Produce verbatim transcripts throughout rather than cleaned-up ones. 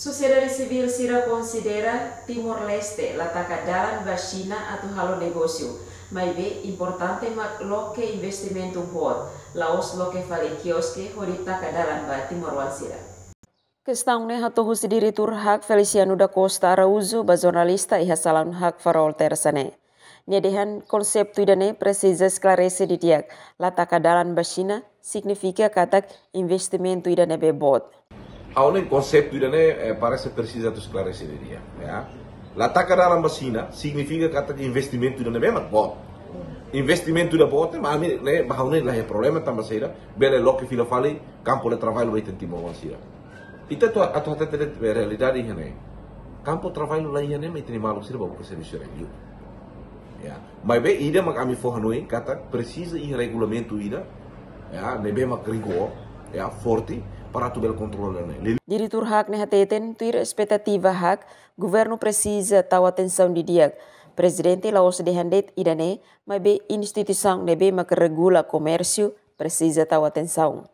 Sosiedade sivíl sira konsidera Timor-Leste la taka dalan ba Xina atu halo negósiu, maibé importante mak loke investimentu boot, la'ós loke fali kioske hodi taka dalan ba timoroan sira. Kestaun ne'e hato'o husi Diretór HAK Feliciano da Costa Araújo ba jornalista iha salaun HAK Farol Tersa ne'e. Nia dehan konseitu ida-ne'e presiza esklarese didi'ak, la taka dalan ba Xina signifika katak investimentu ida ne'ebé boot. Ha'u hanoin konseitu ida-ne'e, eh, parese presiza atu esklarese didi'ak, ya. La taka dalan ba Xina signifika katak investimentu ida ne'ebé mak boot. Investimentu ida boot, mak ami ne'e, ba ha'u hanoin la iha problema tanba saida, bele loke fila fali kampu de traballu ba ita-nia timoroan sira. Ita atu, atu hatete de'it realidade iha ne'e. Kampu traballu la iha ne'e, mak ita-nia maluk sira bá buka servisu iha rai-li'ur. Ya, maibé ida mak ami fó hanoin katak presiza iha regulamentu ida, ya, ne'ebé mak rigór, ya, forte, para atu bele kontrola ne'e. Diretór HAK ne'e hateten tuir espetativa HAK, governu presiza tau atensaun didi'ak. Prezidente la'ós dehan de'it ida-ne'e, maibé instituisaun ne'ebé mak regula komérsiu presiza tau atensaun.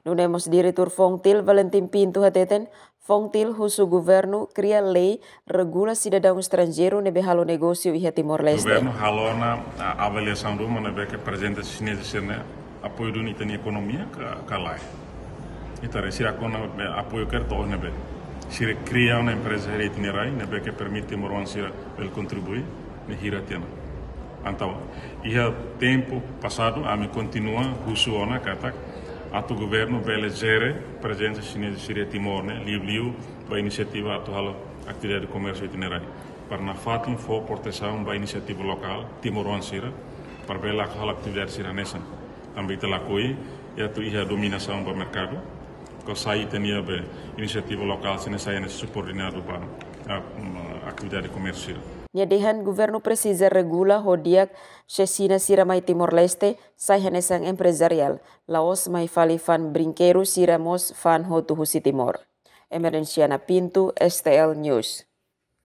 Nune'e mós Diretór FONGTIL Valentim Pinto hateten, FONGTIL husu governu kria lei regula sidadaun estranjeiru ne'ebé halo negósiu iha Timor-Leste. Governu halo ona, ah, avaliasaun ruma ne'ebé ke prezidente xinez sira-ne'e apoiu duni ita-nia ekonomia ka, ka lae. Ita haree sira kona be apoiu ker to'o ne'ebé. Sira kria ona empreza iha ita-nia rai ne'ebé ke permite timoroan sira bele kontribui, ne'e hira tiha ona. Entaun, iha tempu pasadu, ami kontinua husu ona katak atu governu bele jere prezensa xinez sira iha Timor ne'e, liuliu ba inisiativa atu halo atividade komérsiu iha ita-nia rai. Para nafatin fó protesaun ba inisiativa lokál, timoroan sira, para bele halo atividade sira hanesan. Tanba ita lakohi, atu iha dominasaun ba merkadu, ka sai ita-nia be inisiativa lokál sira-ne'e sai hanesan subordinadu ba, ah, mm, atividade komérsiu sira. Nia dehan governu presiza regula ho di'ak se Xina sira mai Timor-Leste sai hanesan emprezariál, la'ós mai fali fa'an brinkeru sira mós fa'an hotu husi Timor. Emerenciana Pinto, S T L News.